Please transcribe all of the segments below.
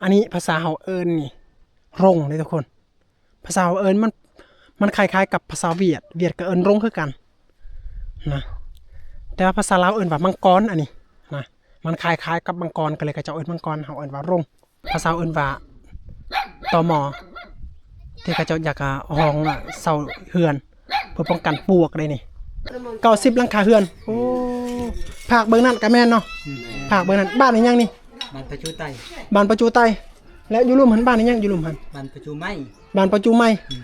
ອັນນີ້ພາສາເຮົາເອີ້ນນີ້ ລົງເດ້ທຸກຄົນ. ພາສາເຮົາເອີ້ນມັນ ມັນຄ້າຍໆກັບພາສາຫວຽດ, ຫວຽດກໍເອີ້ນລົງຄືກັນນະ, ແຕ່ວ່າພາສາລາວເອີ້ນວ່າມັງກອນ ອັນນີ້ນະ, ມັນຄ້າຍໆກັບມັງກອນ ກໍເລີຍເຂົາເຈົ້າເອີ້ນມັງກອນ, ເຮົາເອີ້ນວ່າລົງ. ພາສາເຮົາເອີ້ນວ່າ ຕມ ທີ່ເຂົາເຈົ້າຢາກ ອາ ຫ້ອງ ອາ ເຊົ່າເຮືອນ ເພື່ອປ້ອງກັນປວກໄດ໋ນີ້. ເກົ້າສິບຫຼັງຄາເຮືອນ. ໂອ້ ພາກເບິ່ງນັ້ນກໍແມ່ນເນາະ. ອືມ ພາກເບິ່ງນັ້ນ ບ້ານອີຫຍັງນີ້? ບ້ານປະຈູໄຕ. ບ້ານປະຈູໄຕ. ແລະ ຢູ່ລຸ່ມຫັ້ນ ບ້ານອີຫຍັງ? ຢູ່ລຸ່ມຫັ້ນ ບ້ານປະຈູໄມ້. ບ້ານປະຈູໄມ້. ອືມ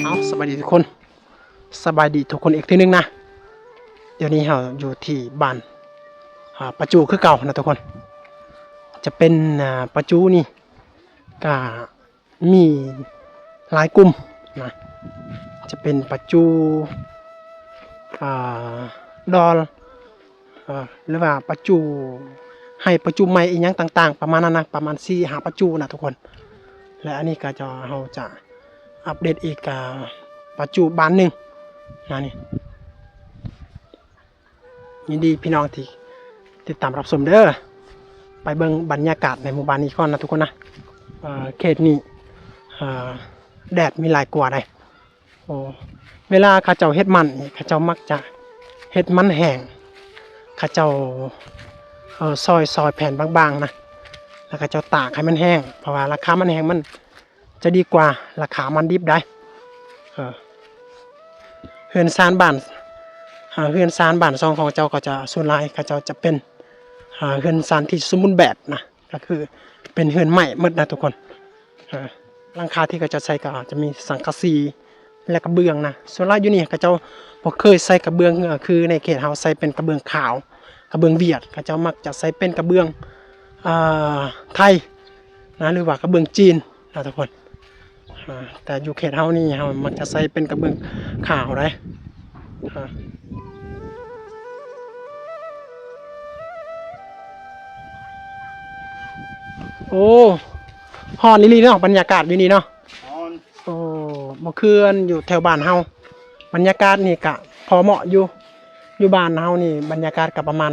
ເອົາ ສະບາຍດີທຸກຄົນ. ສະບາຍດີທຸກຄົນອີກເທື່ອໜຶ່ງນະ. ດຽວນີ້ເຮົາຢູ່ທີ່ບ້ານ ອາ ປະຈູຄືເກົ່ານະທຸກຄົນ. ຈະເປັນ ອາ ປະຈູນີ້ກະມີຫຼາຍກຸ່ມນະ, ຈະເປັນປະຈູ ອາ ດອນ ເອີ ຫຼືວ່າປະຈູໄຮ່ ປະຈູໄມ້ ອີຫຍັງຕ່າງໆ ປະມານນັ້ນນະ, ປະມານສີ່ຫ້າປະຈູນະທຸກຄົນ. ແລະ ອັນນີ້ກໍຈະ ເຮົາຈະອັບເດດອີກ ອາ ປະຈູບ້ານໜຶ່ງນະນີ້. ຍິນດີພີ່ນ້ອງທີ່ຕິດຕາມຮັບຊົມເດີ້. ໄປເບິ່ງບັນຍາກາດໃນໝູ່ບ້ານນີ້ກ່ອນນະທຸກຄົນນະ. ເອີ ເຂດນີ້ ເອີ ແດດມີຫຼາຍກວ່າໃດ໋. ໂອ້ ເວລາເຂົາເຈົ້າເຮັດມັນນີ້ ເຂົາເຈົ້າມັກຈະເຮັດມັນແຫ້ງ, ເຂົາເຈົ້າ ເອີ ຊອຍ ຊອຍແຜ່ນບາງໆນະ ແລ້ວເຂົາເຈົ້າຕາກໃຫ້ມັນແຫ້ງ ເພາະວ່າລາຄາມັນແຫ້ງມັນຈະດີກວ່າລາຄາມັນດິບໄດ໋. ເອີ ເຮືອນຊານບ້ານ ເຮືອນຊານບ້ານຊ່ອງຂອງເຈົ້າກໍຈະ ສ່ວນຫຼາຍເຂົາເຈົ້າຈະເປັນ ເຮືອນຊານທີ່ສົມບູນແບບນະ. ກໍຄືເປັນເຮືອນໄມ້ໝົດນະທຸກຄົນ. ເອີ ຫຼັງຄາທີ່ເຂົາເຈົ້າໃສ່ກໍຈະມີສັງກະສີ ແລະ ກະເບື້ອງນະ. ສ່ວນຫຼາຍຢູ່ນີ້ເຂົາເຈົ້າບໍ່ເຄີຍໃສ່ກະເບື້ອງ ຄືໃນເຂດເຮົາໃສ່ເປັນກະເບື້ອງຂາວ ກະເບື້ອງຫວຽດ. ເຂົາເຈົ້າມັກຈະໃສ່ເປັນກະເບື້ອງ ເອີ ໄທນະ ຫຼືວ່າກະເບື້ອງຈີນນະທຸກຄົນ. ອາ ແຕ່ຢູ່ເຂດເຮົານີ້ ເຮົາມັກຈະໃຊ້ເປັນກະເບື້ອງຂາວໄດ໋. ອາ ໂອ້ ຮ້ອນອີ່ຫຼີເນາະ ບັນຍາກາດຢູ່ນີ້ເນາະ. ຮ້ອນ. ໂອ້ ບໍ່ຄືອັນຢູ່ແຖວບ້ານເຮົາ. ບັນຍາກາດນີ້ກະພໍເໝາະຢູ່. ຢູ່ບ້ານເຮົານີ້ບັນຍາກາດກະປະມານ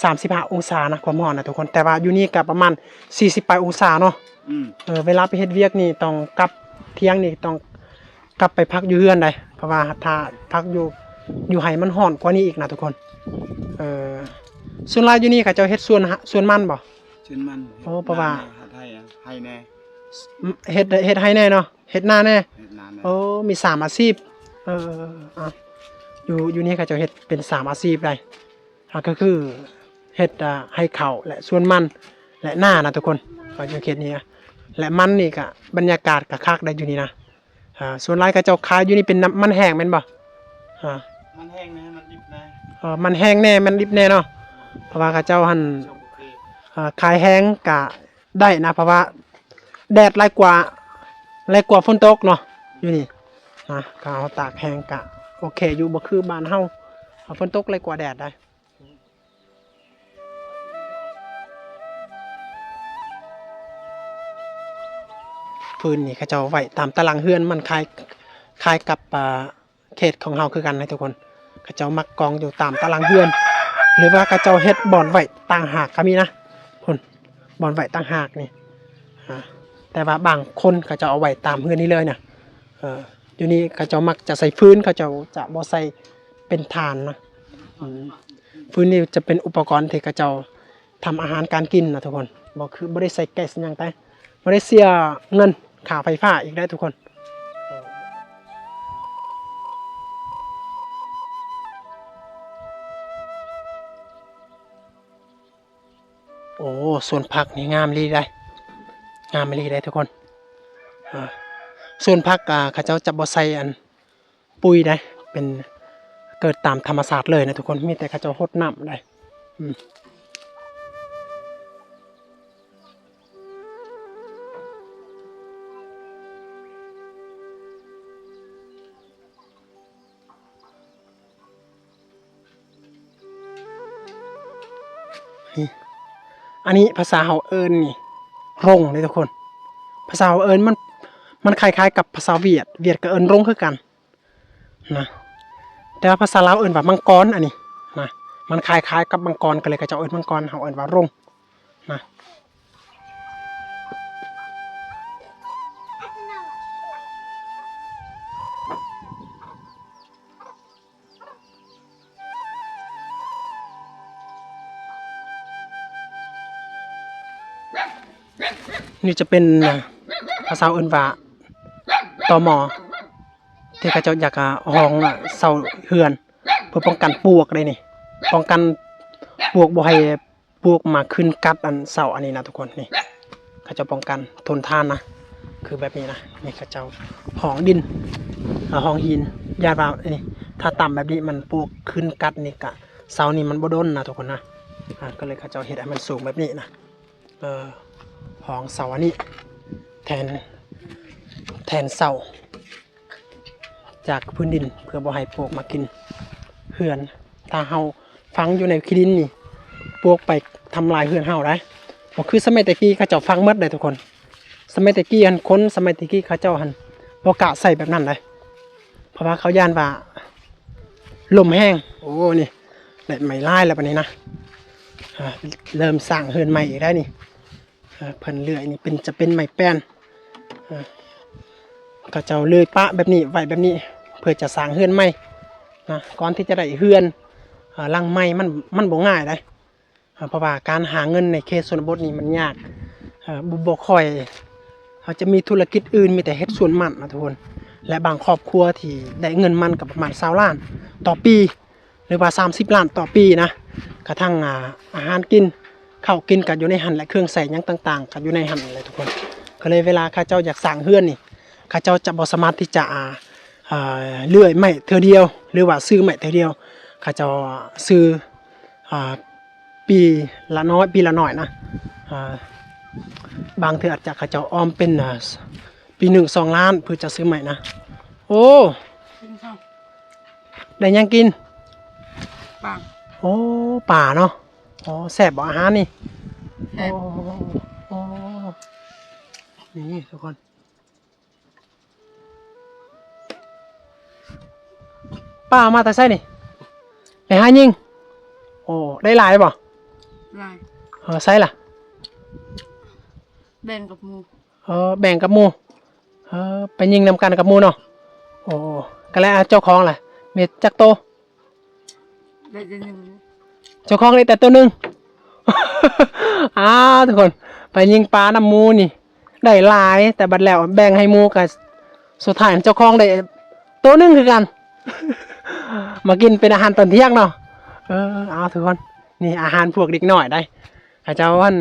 ສາມສິບຫ້າອົງສານະ ຄວາມຮ້ອນນະທຸກຄົນ. ແຕ່ວ່າຢູ່ນີ້ກະປະມານສີ່ສິບປາຍອົງສາເນາະ. ອືມ ເອີ ເວລາໄປເຮັດວຽກນີ້ຕ້ອງກັບ ທ່ຽງນີ້ຕ້ອງກັບໄປພັກຢູ່ເຮືອນໃດ໋ ເພາະວ່າຖ້າພັກຢູ່ ຢູ່ໄຮ່ມັນຮ້ອນກວ່ານີ້ອີກນະທຸກຄົນ. ເອີ ສ່ວນຫຼາຍຢູ່ນີ້ເຂົາເຈົ້າເຮັດສວນ ສວນມັນບໍ່? ສວນມັນ. ໂອ້ ເພາະວ່າ ນາແດ່ ໄຮ່ແດ່ ເຮັດ ເຮັດໄຮ່ແດ່ເນາະ ເຮັດນາແດ່. ເຮັດນາແດ່. ໂອ້ ມີສາມອາຊີບ. ເອີ ອ່ະ ຢູ່ ຢູ່ນີ້ເຂົາເຈົ້າເຮັດເປັນສາມອາຊີບໄດ໋. ອ່າ ກໍຄືເຮັດ ອ່າ ໄຮ່ເຂົ້າ ແລະ ສວນມັນ ແລະ ນານະທຸກຄົນ ກໍຢູ່ເຂດນີ້ນະ. ແລະ ມັນນີ້ກະບັນຍາກາດກະຄັກໄດ໋ຢູ່ນີ້ນະ. ອ່າ ສ່ວນຫຼາຍເຂົາເຈົ້າຂາຍຢູ່ນີ້ເປັນນ້ຳມັນແຫ້ງແມ່ນບໍ່? ອ່າ ມັນແຫ້ງແດ່ ມັນດິບແດ່. ເອີ ມັນແຫ້ງແດ່ ມັນດິບແດ່ເນາະ. ເພາະວ່າເຂົາເຈົ້າຫັ້ນ ອ່າ ຂາຍແຫ້ງກະ ໄດ້ນະ ເພາະວ່າແດດຫຼາຍກວ່າ ຫຼາຍກວ່າຝົນຕົກເນາະ ຢູ່ນີ້ນະ. ຖ້າເຮົາຕາກແຫ້ງກະໂອເຄຢູ່ ບໍ່ຄືບ້ານເຮົາ ຝົນຕົກຫຼາຍກວ່າແດດໄດ໋. ຟືນນີ້ເຂົາເຈົ້າໄວ້ຕາມຕາລ່າງເຮືອນ ມັນຄ້າຍ ຄ້າຍກັບ ອ່າ ເຂດຂອງເຮົາຄືກັນນະທຸກຄົນ. ເຂົາເຈົ້າມັກກອງຢູ່ຕາມຕາລ່າງເຮືອນ ຫຼືວ່າເຂົາເຈົ້າເຮັດບ່ອນໄວ້ຕ່າງຫາກກໍມີນະ ພຸ້ນ ບ່ອນໄວ້ຕ່າງຫາກນີ້. ອ່າ ແຕ່ວ່າບາງຄົນເຂົາເຈົ້າເອົາໄວ້ຕາມເຮືອນນີ້ເລີຍນະ. ເອີ ຢູ່ນີ້ເຂົາເຈົ້າມັກຈະໃສ່ຟືນ ເຂົາເຈົ້າຈະບໍ່ໃສ່ເປັນຖ່ານນະ. ອືມ ຟືນນີ້ຈະເປັນອຸປະກອນທີ່ເຂົາເຈົ້າ ທຳອາຫານການກິນນະທຸກຄົນ. ບໍ່ຄື ບໍ່ໄດ້ໃສ່ແກັສຫຍັງໄປ ບໍ່ໄດ້ເສຍເງິນຄ່າໄຟຟ້າອີກໄດ໋ທຸກຄົນ. ໂອ້ ສວນຜັກນີ້ງາມອີ່ຫຼີໄດ໋ ງາມອີ່ຫຼີໄດ໋ທຸກຄົນ. ເອີ ສວນຜັກ ອ່າ ເຂົາເຈົ້າຈະບໍ່ໃສ່ອັນ ປຸ໋ຍໄດ໋ ເປັນເກີດຕາມທຳມະຊາດເລີຍນະທຸກຄົນ. ມີແຕ່ເຂົາເຈົ້າຫົດນ້ຳໄດ໋. ອືມ ນີ້ ອັນນີ້ພາສາເຮົາເອີ້ນນີ້ ລົງເດ້ທຸກຄົນ. ພາສາເຮົາເອີ້ນມັນ ມັນຄ້າຍໆກັບພາສາຫວຽດ, ຫວຽດກໍເອີ້ນລົງຄືກັນ. ນະ ແຕ່ວ່າພາສາລາວເອີ້ນວ່າມັງກອນ ອັນນີ້ນະ. ມັນຄ້າຍໆກັບມັງກອນ ກໍເລີຍເຂົາເຈົ້າເອີ້ນມັງກອນ ເຮົາເອີ້ນວ່າລົງນະ. ນີ້ຈະເປັນ ພາສາເອີ້ນວ່າ ຕມ ທີ່ເຂົາເຈົ້າຢາກ ອາ ຫ້ອງ ອາ ເຊົ່າເຮືອນ ເພື່ອປ້ອງກັນປວກເດ້ນີ້ ປ້ອງກັນປວກບໍ່ໃຫ້ ປວກມາຂຶ້ນກັດອັນເສົາອັນນີ້ນະທຸກຄົນ. ນີ້ເຂົາເຈົ້າປ້ອງກັນທົນທານນະ ຄືແບບນີ້ນະ. ນີ້ເຂົາເຈົ້າຫ້ອງດິນ ເອີ ຫ້ອງຫີນ ຢ້ານວ່າອັນນີ້ ຖ້າຕ່ຳແບບນີ້ມັນປວກຂຶ້ນກັດນີ້ກະ ເສົານີ້ມັນບໍ່ດົນນະທຸກຄົນນະ. ອາ ກໍເລີຍເຂົາເຈົ້າເຮັດໃຫ້ມັນສູງແບບນີ້ນະ ເອີ ຫ້ອງເສົາອັນນີ້ ແທນ ແທນເສົາ ຈາກພື້ນດິນ ເພື່ອບໍ່ໃຫ້ປວກມາກິນເຮືອນ. ຖ້າເຮົາຝັງຢູ່ໃນຂີ້ດິນນີ້ ປວກໄປທຳລາຍເຮືອນເຮົາໄດ໋. ບໍ່ຄືສະໄໝແຕ່ກີ້ ເຂົາເຈົ້າຝັງໝົດເດ້ທຸກຄົນ. ສະໄໝແຕ່ກີ້ຫັ້ນ ຄົນສະໄໝແຕ່ກີ້ເຂົາເຈົ້າຫັ້ນບໍ່ກ້າໃສ່ແບບນັ້ນເດ້ ເພາະວ່າເຂົາຢ້ານວ່າລົມແຮງ. ໂອ້ ນີ້ໄດ້ໄມ້ຫຼາຍແລ້ວບັດນີ້ນະ. ອາ ເລີ່ມສ້າງເຮືອນໃໝ່ອີກແລ້ວນີ້. ເອີ ເພິ່ນເລື່ອຍນີ້ເປັນ ຈະເປັນໄມ້ແປ້ນ. ເອີ ເຂົາເຈົ້າເລີຍປະແບບນີ້ ໄວ້ແບບນີ້ ເພື່ອຈະສ້າງເຮືອນໃໝ່ນະ. ກ່ອນທີ່ຈະໄດ້ເຮືອນ ເອີ ຫຼັງໃໝ່ ມັນ ມັນບໍ່ງ່າຍເດ້ ເອີ ເພາະວ່າການຫາເງິນໃນເຂດຊົນນະບົດນີ້ມັນຍາກ. ເອີ ບໍ່ ບໍ່ຄ່ອຍ ເຮົາຈະມີທຸລະກິດອື່ນ ມີແຕ່ເຮັດສວນມັນນະທຸກຄົນ. ແລະ ບາງຄອບຄົວທີ່ໄດ້ເງິນມັນກໍປະມານຊາວລ້ານຕໍ່ປີ ຫຼືວ່າສາມສິບລ້ານຕໍ່ປີນະ. ກະທັ່ງ ອາ ອາຫານກິນ ເຂົ້າກິນກໍຢູ່ໃນຫັ້ນແຫຼະ ເຄື່ອງໃຊ້ຫຍັງຕ່າງໆ ກໍຢູ່ໃນຫັ້ນແຫຼະທຸກຄົນ. ກໍເລີຍເວລາເຂົາເຈົ້າຢາກສ້າງເຮືອນນີ້ ເຂົາເຈົ້າຈະບໍ່ສາມາດທີ່ຈະ ອາ ເລື່ອຍໄມ້ເທື່ອດຽວ ຫຼືວ່າຊື້ໄມ້ເທື່ອດຽວ. ເຂົາເຈົ້າຊື້ ອາ ປີລະໜ້ອຍ ປີລະໜ້ອຍນະ. ອາ ບາງເທື່ອອາດຈະເຂົາເຈົ້າອອມເປັນ ອາ ປີໜຶ່ງສອງລ້ານ ເພື່ອຈະຊື້ໄມ້ນະ. ໂອ້ ກິນເຂົ້າ ໄດ້ຫຍັງກິນ? ປາ ໂອ້ ປາເນາະ. ອໍ ແຊບບໍ່ອາຫານນີ້? ແຊບ. ໂອ້ ໂອ້ ນີ້ທຸກຄົນ ປາມາແຕ່ໃສນີ້? ໄປຫາຍິງ. ໂອ້ ໄດ້ຫຼາຍບໍ່? ຫຼາຍ. ເອີ ໃສລະ? ແບ່ງກັບໝູ່. ເອີ ແບ່ງກັບໝູ່. ເອີ ໄປຍິງນຳກັນກັບໝູ່ເນາະ. ໂອ້ ກໍແລ້ວເຈົ້າຂອງລະ ມີຈັກໂຕ? ໄດ້ແຕ່ໜຶ່ງ. ເຈົ້າຂອງໄດ້ແຕ່ໂຕໜຶ່ງ. ອ້າວ ທຸກຄົນ ໄປຍິງປານຳໝູ່ນີ້ ໄດ້ຫຼາຍ ແຕ່ບັດແລ້ວແບ່ງໃຫ້ໝູ່ ກໍສຸດທ້າຍເຈົ້າຂອງໄດ້ໂຕໜຶ່ງຄືກັນ ມາກິນເປັນອາຫານຕອນທ່ຽງເນາະ. ເອີ ເອົາ ທຸກຄົນ ນີ້ອາຫານພວກເດັກນ້ອຍໄດ໋. ເຂົາເຈົ້າ ອັນ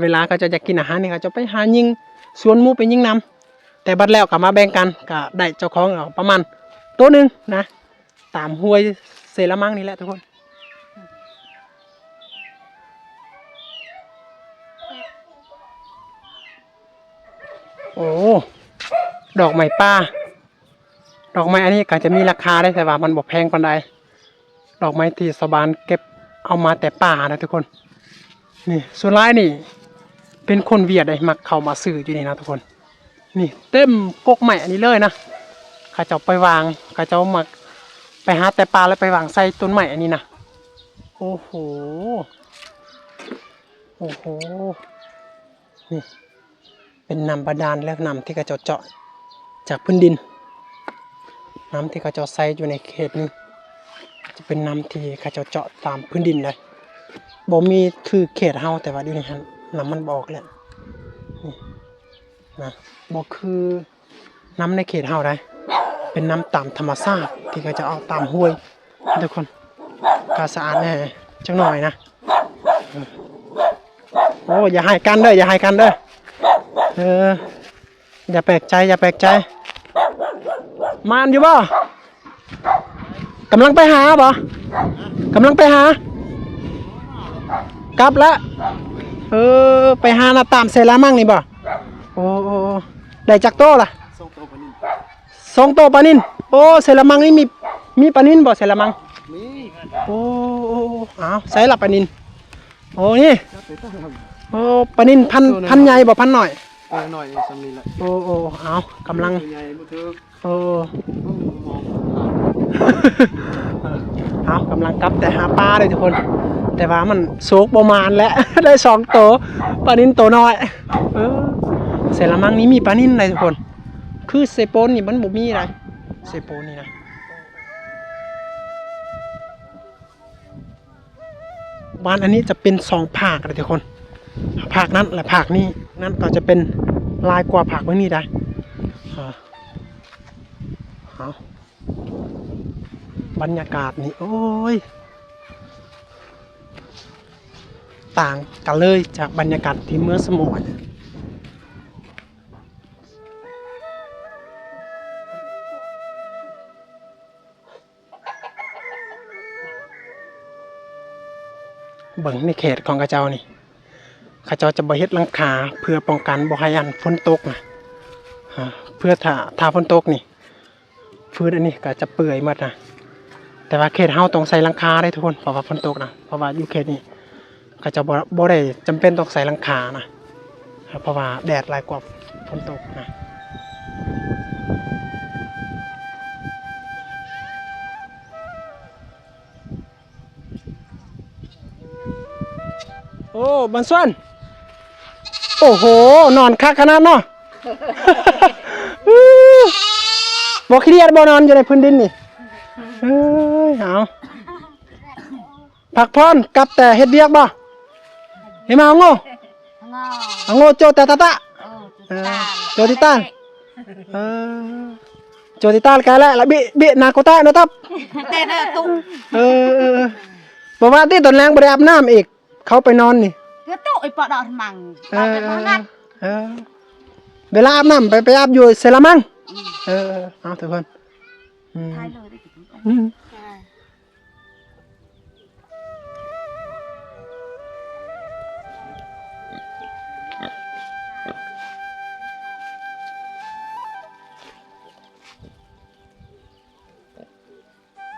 ເວລາເຂົາເຈົ້າຢາກກິນອາຫານນີ້ ເຂົາເຈົ້າໄປຫາຍິງ ຊວນໝູ່ໄປຍິງນຳ ແຕ່ບັດແລ້ວກໍມາແບ່ງກັນ ກໍໄດ້ເຈົ້າຂອງປະມານໂຕໜຶ່ງນະ ຕາມຫ້ວຍເຊລະມັງນີ້ແຫຼະທຸກຄົນ. ໂອ້ ດອກໄມ້ປ່າ. ດອກໄມ້ອັນນີ້ກໍຈະມີລາຄາເດ້ ແຕ່ວ່າມັນບໍ່ແພງປານໃດ. ດອກໄມ້ທີ່ຊາວບ້ານເກັບເອົາມາແຕ່ປ່ານະທຸກຄົນ. ນີ້ ສ່ວນຫຼາຍນີ້ເປັນຄົນຫວຽດເດ້ ມັກເຂົ້າມາຊື້ຢູ່ນີ້ນະທຸກຄົນ. ນີ້ ເຕັມກົກໄມ້ອັນນີ້ເລີຍນະ. ເຂົາເຈົ້າໄປວາງ ເຂົາເຈົ້າມັກໄປຫາແຕ່ປ່າ ແລ້ວໄປວາງໃສ່ຕົ້ນໄມ້ອັນນີ້ນະ. ໂອ້ໂຫ ໂອ້ໂຫ ນີ້ ເປັນນ້ຳບາດານ ແລະ ນ້ຳທີ່ເຂົາເຈົ້າເຈາະຈາກພື້ນດິນ. ນ້ຳທີ່ເຂົາເຈົ້າໃຊ້ຢູ່ໃນເຂດນີ້ ຈະເປັນນ້ຳທີ່ເຂົາເຈົ້າເຈາະຕາມພື້ນດິນເລີຍ. ບໍ່ມີຄືເຂດເຮົາ ແຕ່ວ່າຢູ່ໃນຫັ້ນນ້ຳມັນບໍ່ອອກແລ້ວ. ນີ້ນະ ບໍ່ຄືນ້ຳໃນເຂດເຮົາໃດ໋ ເປັນນ້ຳຕາມທຳມະຊາດທີ່ເຂົາເຈົ້າເອົາຕາມຫ້ວຍ. ທຸກຄົນ ກະສະອາດແດ່ຈັກໜ້ອຍນະ. ໂອ້ ຢ່າໃຫ້ກັນເດີ ຢ່າໃຫ້ກັນເດີ. ເອີ ຢ່າແປກໃຈ ຢ່າແປກໃຈ. ມານຢູ່ບໍ່? ກຳລັງໄປຫາບໍ່? ກຳລັງໄປຫາ? ກັບລະ. ເອີ ໄປຫານະ ຕາມເຊລາມັງນີ້ບໍ່? ໂອ້ ໂອ້ ໂອ້ ໄດ້ຈັກໂຕລະ? ສອງໂຕປານິນ ສອງໂຕປານິນ. ໂອ້ ເຊລາມັງນີ້ມີ ມີປານິນບໍ່ເຊລາມັງ? ມີ. ໂອ້ ໂອ້ ໂອ້ ອ້າວ ໃສລະປານິນ? ໂອ້ ນີ້ ຈັບໄປຕັ້ງ. ໂອ້ ປານິນພັນ ໂຕໜຶ່ງ ພັນໃຫຍ່ບໍ່ ພັນນ້ອຍ? ໂຕນ້ອຍສ່ຳນີ້ແຫຼະ. ໂອ້ ໂອ້ ອ້າວ ກຳລັງ ໂຕໃຫຍ່ບໍ່ຖືກ. ໂອ້ ໂອ້ ມອງ ເຮົາກຳລັງກັບແຕ່ຫາປາເດ້ທຸກຄົນ ແຕ່ວ່າມັນໂຊກບໍ່ໝານແຫຼະ ໄດ້ສອງໂຕ ປານິນໂຕນ້ອຍ. ເອີ ໃສ່ລະມັງນີ້ມີປານິນໄດ໋ທຸກຄົນ ຄືເຊໂປນນີ້ມັນບໍ່ມີໄດ໋ ເຊໂປນນີ້ນະ. ບ້ານອັນນີ້ຈະເປັນສອງພາກເດ້ທຸກຄົນ ພາກນັ້ນ ແລະ ພາກນີ້ ນັ້ນກໍຈະເປັນຫຼາຍກວ່າພາກເບື້ອງນີ້ໄດ໋. ເອົາ ບັນຍາກາດນີ້ ໂອ້ຍ ຕ່າງກັນເລີຍຈາກບັນຍາກາດທີ່ເມືອງສະໝວນ. ເບິ່ງໃນເຂດຂອງເຂົາເຈົ້ານີ້ ເຂົາເຈົ້າຈະບໍ່ເຮັດຫຼັງຄາ ເພື່ອປ້ອງກັນບໍ່ໃຫ້ອັນຝົນຕົກນະ ເພື່ອຖ້າ ຖ້າຝົນຕົກນີ້ ຟືນອັນນີ້ກໍຈະເປື່ອຍໝົດນະ. ແຕ່ວ່າເຂດເຮົາຕ້ອງໃສ່ຫຼັງຄາເດ້ທຸກຄົນ ເພາະວ່າຝົນຕົກນະ ເພາະວ່າຢູ່ເຂດນີ້ ເຂົາເຈົ້າບໍ່ ບໍ່ໄດ້ຈຳເປັນຕ້ອງໃສ່ຫຼັງຄານະ ເພາະວ່າແດດຫຼາຍກວ່າຝົນຕົກນະ. ໂອ້ ບັນຊວນ ໂອ້ໂຫ ນອນຄັກຂະໜາດເນາະ. ບໍ່ຄຽດບໍ່ນອນຢູ່ໃນພື້ນດິນນີ້. ເອີຍ ເອົາ ພັກຜ່ອນ ກັບແຕ່ເຮັດວຽກບໍ່? ເຮັດມາເອົາໂງ່ ເອົາໂງ່ໂຈຕາຕາຕະ ເອີ ໂຈຕິຕານ ເອີ ໂຈຕິຕານກາຍແລ້ວ ລະບິ ບິນາໂກຕາໂນຕັບ ເຕນະຕຸ ເອີ ເອີ ເອີ ບໍ່ວ່າຕິ ຕອນແລງບໍ່ໄດ້ອາບນ້ຳອີກ ເຂົ້າໄປນອນນີ້ ເທຕຸໄອ້ປອດອດມັງ ເອີ ເວລາອາບນ້ຳໄປ ໄປອາບຢູ່ໃສ່ລະມັງ. ເອີ ເອົາທຸກຄົນ ອືມ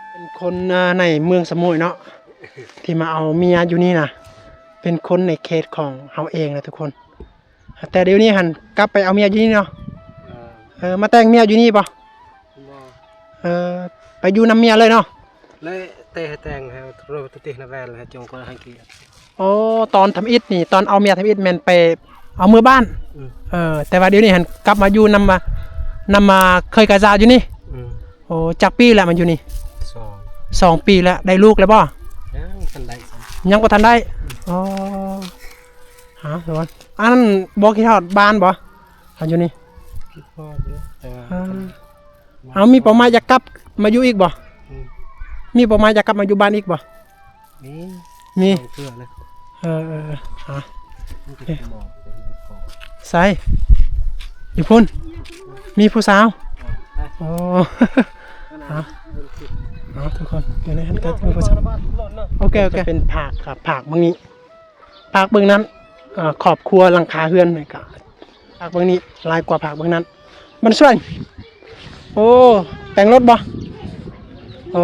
ເປັນຄົນ ອ່າ ໃນເມືອງສະໝຸຍເນາະ ທີ່ມາເອົາເມຍຢູ່ນີ້ນະ ເປັນຄົນໃນເຂດຂອງເຮົາເອງນະທຸກຄົນ. ແຕ່ດຽວນີ້ຫັ້ນກັບໄປເອົາເມຍຢູ່ນີ້ເນາະ. ເອີ ເອີ ມາແຕ່ງເມຍຢູ່ນີ້ບໍ່? ບໍ່ ເອີ ໄປຢູ່ນຳເມຍເລີຍເນາະ. ເລີຍແຕ່ໃຫ້ແຕ່ງໃຫ້ໂຣຕິນະແວນໃຫ້ຈົງກໍໃຫ້ກີ້. ອໍ ຕອນທຳອິດນີ້ ຕອນເອົາເມຍທຳອິດແມ່ນໄປເອົາເມືອບ້ານ. ອືມ ເອີ ແຕ່ວ່າດຽວນີ້ຫັ້ນກັບມາຢູ່ນຳ ນຳມາເຄີຍກາຊາຢູ່ນີ້. ອືມ ໂອ້ ຈັກປີແລ້ວມາຢູ່ນີ້? ສອງ ສອງປີແລ້ວ. ໄດ້ລູກແລ້ວບໍ່? ຍັງ ທັນໄດ້ ຍັງບໍ່ທັນໄດ້. ອໍ ຫາ ອັນນັ້ນບໍ່ຄິດຮອດບ້ານບໍ່? ເຮົາຢູ່ນີ້ ຄິດຮອດຢູ່ ແຕ່ວ່າ ເອົາ ມີເປົ້າໝາຍຢາກກັບມາຢູ່ອີກບໍ່? ອືມ ມີເປົ້າໝາຍຢາກກັບມາຢູ່ບ້ານອີກບໍ່? ມີ ມີ ສອງເທື່ອເລີຍ. ເອີ ເອີ ເອີ ຫາ ໃສ ຢູ່ພຸ້ນ ມີຜູ້ສາວ. ອໍ ຫາ ເອົາ ທຸກຄົນ ຢູ່ໃນຫັ້ນກໍມີຜູ້ສາວ. ໂອເຄ ໂອເຄ ເປັນພາກ ພາກເບື້ອງນີ້ ພາກເບື້ອງນັ້ນ ເອີ ຄອບຄົວ ຫຼັງຄາເຮືອນນີ້ກະ ພາກເບື້ອງນີ້ຫຼາຍກວ່າພາກເບື້ອງນັ້ນ. ບັນຊວນ ໂອ້ ແຕ່ງລົດບໍ່? ໂອ້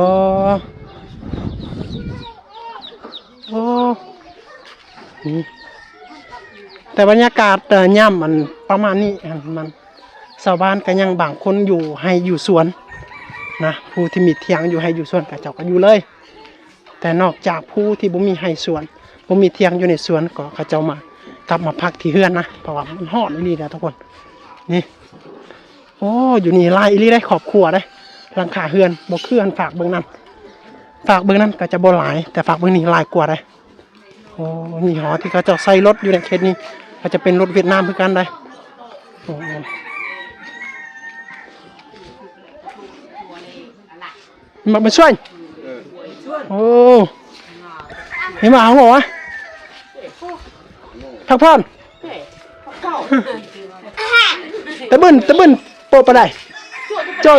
ໂອ້ ອືມ ແຕ່ບັນຍາກາດ ເອີ ຍາມອັນປະມານນີ້ ອັນ ມັນ ຊາວບ້ານກໍຍັງບາງຄົນຢູ່ໄຮ່ຢູ່ສວນນະ ຜູ້ທີ່ມີຖຽງຢູ່ໄຮ່ຢູ່ສວນ ເຂົາເຈົ້າກໍຢູ່ເລີຍ. ແຕ່ນອກຈາກຜູ້ທີ່ບໍ່ມີໄຮ່ສວນ ບໍ່ມີຖຽງຢູ່ໃນສວນ ກໍເຂົາເຈົ້າມາ ກັບມາພັກທີ່ເຮືອນນະ ເພາະວ່າມັນຮ້ອນອີ່ຫຼີນະທຸກຄົນ. ນີ້ ໂອ້ ຢູ່ນີ້ຫຼາຍອີ່ຫຼີເດ້ ຄອບຄົວເດ້ ຫຼັງຄາເຮືອນ ບໍ່ຄືອັນຟາກເບື້ອງນັ້ນ. ຟາກເບື້ອງນັ້ນກໍຈະບໍ່ຫຼາຍ ແຕ່ຟາກເບື້ອງນີ້ຫຼາຍກວ່າເດ້. ໂອ້ ຍີ່ຫໍ້ທີ່ເຂົາເຈົ້າໃຊ້ລົດຢູ່ໃນເຂດນີ້ ກໍຈະເປັນລົດຫວຽດນາມຄືກັນໄດ໋. ໂອ້ ມາ ມາຊ່ວຍ. ໂອ້ ເຫັນບໍ່ ເອົາບໍ່ວະ ພັກຜ່ອນ. ຕະບຶນ ຕະບຶນ ໂປະປາໄດ້ ໂຈະ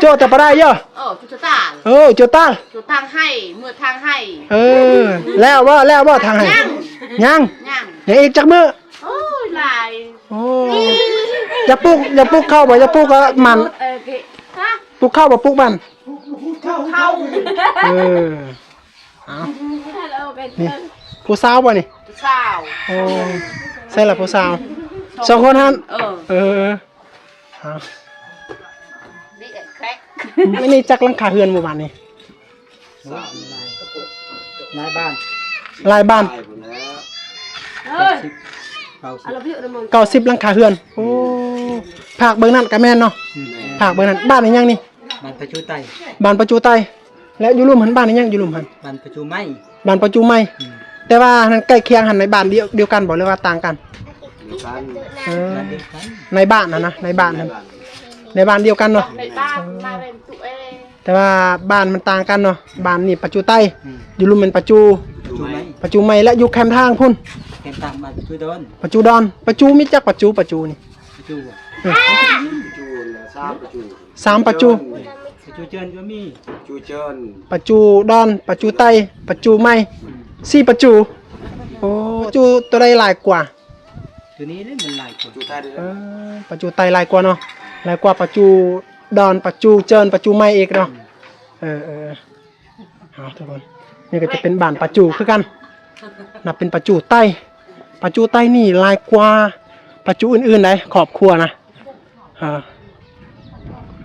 ໂຈະຕະປາໄດ້ເດີ້. ເອີ ໂຈະຕາ ເອີ ໂຈະຕາ ໂຈະທາງໄຮ່ ເມືອທາງໄຮ່. ເອີ ແລ້ວບໍ່ ແລ້ວບໍ່ທາງໄຮ່? ຍັງ ຍັງ ຍັງ ຍັງອີກຈັກມື້? ໂອ້ຍ ຫຼາຍ. ໂອ້ ຢາກປູກ ຢາກປູກເຂົ້າບໍ່? ຢາກປູກກໍມັນ ເອີ ປູກເຂົ້າບໍ່? ປູກມັນ ເຂົ້າ. ເອີ ເອົາ ນີ້ ຜູ້ສາວບໍ່ນີ້? ຜູ້ສາວ. ໂອ້ ໃສ່ລະຜູ້ສາວ ສອງຄົນຫັ້ນ. ເອີ ເອີ ເອົາ ນີ້ແຄຣກ ອັນນີ້ຈັກຫຼັງຄາເຮືອນໝູ່ບ້ານນີ້? ສາມ ຫຼາຍບ້ານ ຫຼາຍບ້ານ ຫຼາຍພຸ້ນແຫຼະ ເອີ ເກົ້າສິບ ເກົ້າສິບ ເກົ້າສິບຫຼັງຄາເຮືອນ. ໂອ້ ພາກເບິ່ງນັ້ນກະແມ່ນເນາະ ອືມ ພາກເບິ່ງນັ້ນ. ບ້ານອີ່ຫຍັງນີ້? ບ້ານປະຈູໄຕ ບ້ານປະຈູໄຕ. ແລະຢູ່ລຸ່ມຫັ້ນ ບ້ານອີ່ຫຍັງ ຢູ່ລຸ່ມຫັ້ນ? ບ້ານປະຈູໄມ້ ບ້ານປະຈູໄມ້. ອືມ ແຕ່ວ່ານັ້ນໃກ້ຄຽງຫັ້ນ ໃນບ້ານດຽວ ດຽວກັນບໍ່ ຫຼືວ່າຕ່າງກັນ? ດຽວກັນ ເອີ ບ້ານດຽວກັນ ໃນບ້ານຫັ້ນນະ ໃນບ້ານຫັ້ນ ໃນບ້ານດຽວກັນເນາະ. ໃນບ້ານ ມາເປັນຕຸເອ ແຕ່ວ່າບ້ານມັນຕ່າງກັນເນາະ. ບ້ານນີ້ປະຈູໄຕ ອືມ ຢູ່ລຸ່ມແມ່ນປະຈູ ປະຈູໄມ້ ປະຈູໄມ້. ແລະຢູ່ແຄມທາງພຸ້ນ ແຄມທາງບ້ານປະຈູດອນ ປະຈູດອນ. ປະຈູມີຈັກປະຈູ? ປະຈູນີ້ ປະຈູ ເອີ ປະຈູນະ ສາມປະຈູ ສາມປະຈູ ປະຈູເຈີນກໍມີ ປະຈູເຈີນ ປະຈູດອນ ປະຈູໄຕ ປະຈູໄມ້ ອືມ ສີ່ປະຈູ. ໂອ້ ປະຈູໂຕໃດຫຼາຍກວ່າ? ໂຕນີ້ແຫຼະມັນຫຼາຍກວ່າ ປະຈູໄຕເດີ. ເອີ ປະຈູໄຕຫຼາຍກວ່າເນາະ ຫຼາຍກວ່າປະຈູດອນ ປະຈູເຈີນ ປະຈູໄມ້ອີກເນາະ. ອືມ ເອີ ເອີ ເອົາທຸກຄົນ ນີ້ກໍຈະເປັນບ້ານປະຈູຄືກັນ ນັບເປັນປະຈູໄຕ. ປະຈູໄຕນີ້ຫຼາຍກວ່າປະຈູອື່ນໆໃດ໋ ຄອບຄົວນະ ເອີ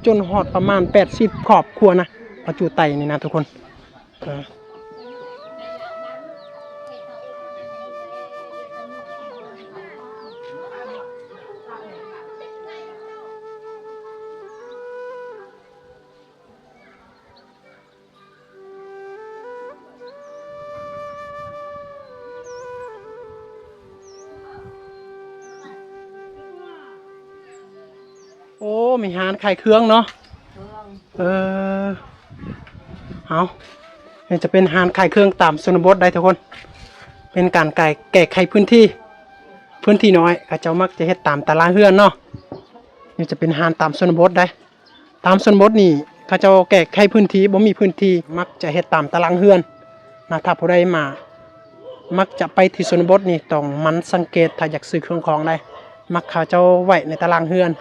ຈົນຮອດປະມານແປດສິບຄອບຄົວນະ ປະຈູໄຕນີ້ນະທຸກຄົນ. ເອີ ໂອ້ ມີຮ້ານຂາຍເຄື່ອງເນາະ. ເອີ ເອົາ ນີ້ຈະເປັນຮ້ານຂາຍເຄື່ອງຕາມຊົນນະບົດໄດ໋ທຸກຄົນ ເປັນການແກ້ ແກ້ໄຂພື້ນທີ່ ພື້ນທີ່ນ້ອຍ ເຂົາເຈົ້າມັກຈະເຮັດຕາມຕາລາງເຮືອນເນາະ. ນີ້ຈະເປັນຮ້ານຕາມຊົນນະບົດໄດ໋. ຕາມຊົນນະບົດນີ້ ເຂົາເຈົ້າແກ້ໄຂພື້ນທີ່ ບໍ່ມີພື້ນທີ່ ມັກຈະເຮັດຕາມຕາລາງເຮືອນນະ. ຖ້າຜູ້ໃດມາ ມັກຈະໄປທີ່ຊົນນະບົດນີ້ ຕ້ອງໝັ່ນສັງເກດ ຖ້າຢາກຊື້ເຄື່ອງຂອງໄດ໋ ມັກເຂົາເຈົ້າໄວ້ໃນຕາລາງເຮືອນ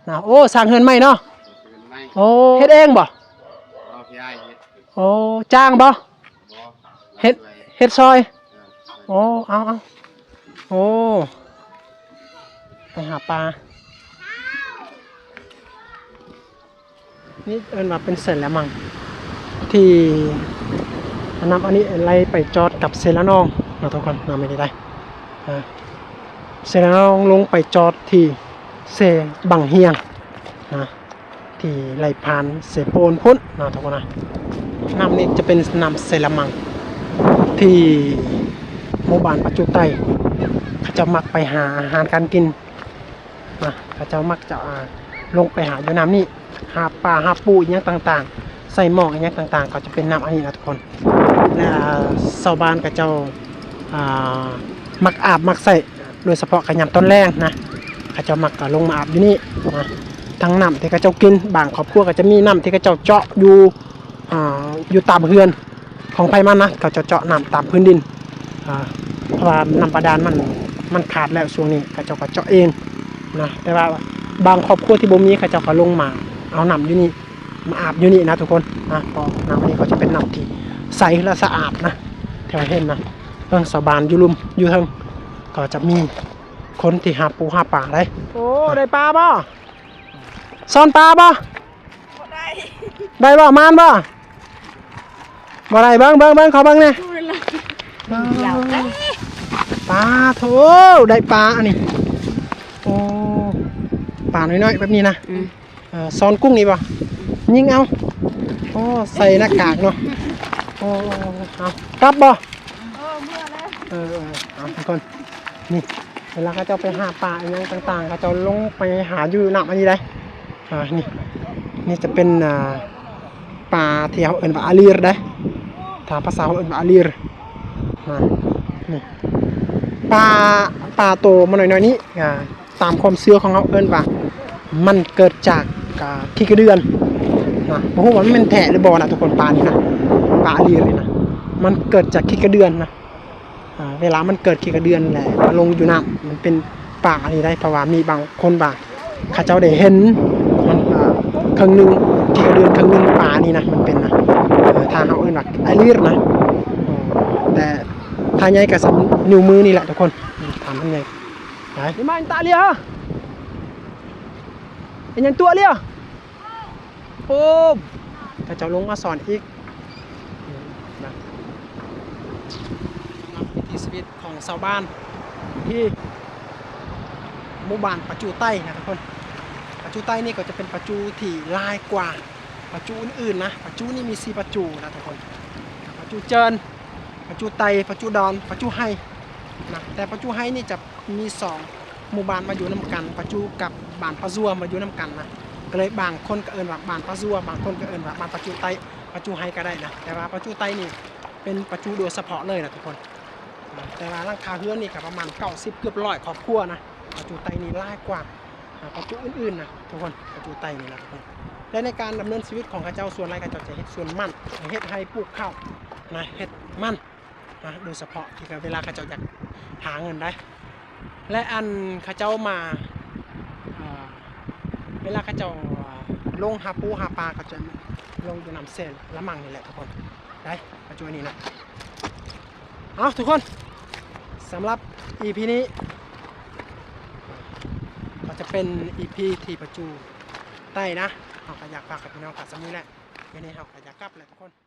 ນະ. ໂອ້ ສ້າງເຮືອນໃໝ່ເນາະ. ເຮືອນໃໝ່ ໂອ້ ເຮັດເອງບໍ່? ບໍ່ ພີ່ອ້າຍເຮັດ. ໂອ້ ຈ້າງບໍ່? ບໍ່ ເຮັດ ເຮັດຊ່ອຍ. ເອີ ໂອ້ ເອົາ ເອົາ ໂອ້ ໄປຫາປາ. ນີ້ເອີ້ນວ່າເປັນເຊລະມັງ ທີ່ນ້ຳອັນນີ້ໄຫຼໄປຈອດກັບເຊລະນອງເນາະທຸກຄົນເນາະ. ແມ່ນໄດ໋ ເຊລະນອງລົງໄປຈອດທີ່ເຊບັງຮຽງນະ ທີ່ໄຫຼຜ່ານເຊໂປນພຸ້ນເນາະທຸກຄົນນະ. ນ້ຳນີ້ຈະເປັນນ້ຳເຊລະມັງ ທີ່ໝູ່ບ້ານປະຈູໄຕ ເຂົາເຈົ້າມັກໄປຫາອາຫານການກິນ ນະ ເຂົາເຈົ້າມັກຈະ ອ່າ ລົງໄປຫາຢູ່ນ້ຳນີ້ ຫາປາ ຫາປູອີ່ຫຍັງຕ່າງໆ ໃສ່ໝອກອີ່ຫຍັງຕ່າງໆ ກໍຈະເປັນນ້ຳອັນນີ້ນະທຸກຄົນ. ແລະ ຊາວບ້ານເຂົາເຈົ້າ ອ່າ ມັກອາບມັກໃຊ້ ໂດຍສະເພາະກໍຍາມຕອນແລງນະ ເຂົາເຈົ້າມັກກໍລົງມາອາບຢູ່ນີ້ນະ. ທັງນ້ຳທີ່ເຂົາເຈົ້າກິນ ບາງຄອບຄົວກໍຈະມີນ້ຳທີ່ເຂົາເຈົ້າເຈາະຢູ່ ອ່າ ຢູ່ຕາມເຮືອນ ຂອງໃຜມັນນະ ເຂົາຈະເຈາະນ້ຳຕາມພື້ນດິນ ອ່າ ເພາະວ່ານ້ຳບາດານມັນ ມັນຂາດແລ້ວຊ່ວງນີ້ ເຂົາເຈົ້າກໍເຈາະເອງນະ. ແຕ່ວ່າບາງຄອບຄົວທີ່ບໍ່ມີ ເຂົາເຈົ້າກໍລົງມາເອົານ້ຳຢູ່ນີ້ ມາອາບຢູ່ນີ້ນະທຸກຄົນນະ. ເພາະນ້ຳນີ້ກໍຈະເປັນນ້ຳທີ່ໃສ ແລະ ສະອາດນະ ທີ່ເຮົາເຫັນນະ. ເບິ່ງຊາວບ້ານຢູ່ລຸ່ມ ຢູ່ເທິງ ກໍຈະມີຄົນທີ່ຫາປູຫາປາໄດ໋. ໂອ້ ໄດ້ປາບໍ່? ຊ້ອນປາບໍ່? ບໍ່ໄດ້ ໄດ້ບໍ່? ມານບໍ່? ບໍ່ໄດ້. ເບິ່ງ ເບິ່ງ ເບິ່ງ ຂໍເບິ່ງແດ່. ໂອ້ຍ ລະ ເອີ ປາໂທ້ ໄດ້ປາອັນນີ້. ໂອ້ ປານ້ອຍໆ ແບບນີ້ນະ. ອືມ ເອີ ຊ້ອນກຸ້ງນີ້ບໍ່? ຍິງເອົາ. ໂອ້ ໃສ່ໜ້າກາກເນາະ. ໂອ້ ເອົາ ກັບບໍ່? ເອີ ເມື່ອແລ້ວ. ເອີ ເອີ ເອົາ ທຸກຄົນ ນີ້ ເວລາເຂົາເຈົ້າໄປຫາປາອີ່ຫຍັງຕ່າງໆ ເຂົາເຈົ້າລົງໄປຫາຢູ່ນ້ຳອັນນີ້ໄດ໋. ອ່າ ນີ້ ນີ້ຈະເປັນ ອ່າ ປາທີ່ເຮົາເອີ້ນວ່າອາລີຣໄດ໋ ຖ້າພາສາເຮົາເອີ້ນວ່າອາລີຣນະ. ນີ້ ປາ ປາໂຕມັນນ້ອຍໆນີ້ ອ່າ ຕາມຄວາມເຊື່ອຂອງເຮົາເອີ້ນວ່າ ມັນເກີດຈາກ ອ່າ ຂີ້ກະເດືອນນະ. ບໍ່ຮູ້ວ່າມັນແມ່ນແທ້ຫຼືບໍ່ນະທຸກຄົນ ປານີ້ນະ ປາອາລີຣນີ້ນະ ມັນເກີດຈາກຂີ້ກະເດືອນນະ. ອ່າ ເວລາມັນເກີດຂີ້ກະເດືອນແຫຼະ ມາລົງຢູ່ນ້ຳ ມັນເປັນປາອັນນີ້ໄດ໋. ເພາະວ່າມີບາງຄົນວ່າ ເຂົາເຈົ້າໄດ້ເຫັນມັນ ອ່າ ເຄິ່ງໜຶ່ງ ຂີ້ກະເດືອນເຄິ່ງໜຶ່ງ ປານີ້ນະ ມັນເປັນນະ. ເອີ ທາງເຮົາເອີ້ນວ່າອາລີຣນະ ແຕ່ ຖ້າໃຫຍ່ກໍສ່ຳນິ້ວມືນີ້ແຫຼະທຸກຄົນ ຖາມມັນໃຫຍ່. ໄປ Di main tak lihat. Yang tua lihat. ປຸ້ມ ເຂົາເຈົ້າລົງມາສອນອີກນະ ນຳວິຖີຊີວິດຂອງຊາວບ້ານທີ່ໝູ່ບ້ານປາຈູໃຕ້ນະທຸກຄົນ. ປາຈູໃຕ້ນີ້ກໍຈະເປັນປາຈູທີ່ຫຼາຍກວ່າປາຈູອື່ນໆນະ. ປາຈູນີ້ມີສີ່ປາຈູນະທຸກຄົນ ປາຈູເຈີນ, ປາຈູໄຕ, ປາຈູດອນ, ປາຈູໄຮນະ. ແຕ່ປາຈູໄຮນີ້ຈະມີສອງ ໝູ່ບ້ານມາຢູ່ນຳກັນ ປາຈູກັບບ້ານປາຈົວມາຢູ່ນຳກັນນະ ກໍເລີຍບາງຄົນກໍເອີ້ນວ່າບ້ານປາຈົວ ບາງຄົນກໍເອີ້ນວ່າບ້ານປາຈູໃຕ້ ປາຈູໄຮກໍໄດ້ນະ. ແຕ່ວ່າປາຈູໃຕ້ນີ້ເປັນປາຈູໂດຍສະເພາະເລີຍນະທຸກຄົນ. ແຕ່ວ່າຫຼັງຄາເຮືອນນີ້ກໍປະມານເກົ້າສິບ ເກືອບຮ້ອຍຄອບຄົວນະ. ປາຈູໃຕ້ນີ້ຫຼາຍກວ່າ ອາ ປາຈູອື່ນໆນະທຸກຄົນ ປາຈູໃຕ້ນີ້ນະທຸກຄົນ. ແລະໃນການດຳເນີນຊີວິດຂອງເຂົາເຈົ້າ ສ່ວນຫຼາຍເຂົາເຈົ້າຈະເຮັດສວນມັນ ເຮັດໄຮ່ປູກເຂົ້ານະ ເຮັດມັນ ນະ ໂດຍສະເພາະທີ່ເວລາເຂົາເຈົ້າຢາກຫາເງິນໄດ໋. ແລະອັນເຂົາເຈົ້າມາ ເອີ ເວລາເຂົາເຈົ້າລົງຫາປູຫາປາ ເຂົາຈະລົງຢູ່ນ້ຳເຊລະມັງນີ້ແຫຼະທຸກຄົນ ໄດ໋ ປາຈູນີ້ນະ. ເອົາທຸກຄົນ ສຳລັບອີພີນີ້ກໍຈະເປັນອີພີທີ່ປາຈູໃຕ້ນະ ເຮົາກໍຢາກຝາກໃຫ້ພີ່ນ້ອງຟັງສ່ຳນີ້ແຫຼະ. ດຽວນີ້ເຮົາກໍຢາກກັບແຫຼະທຸກຄົນ.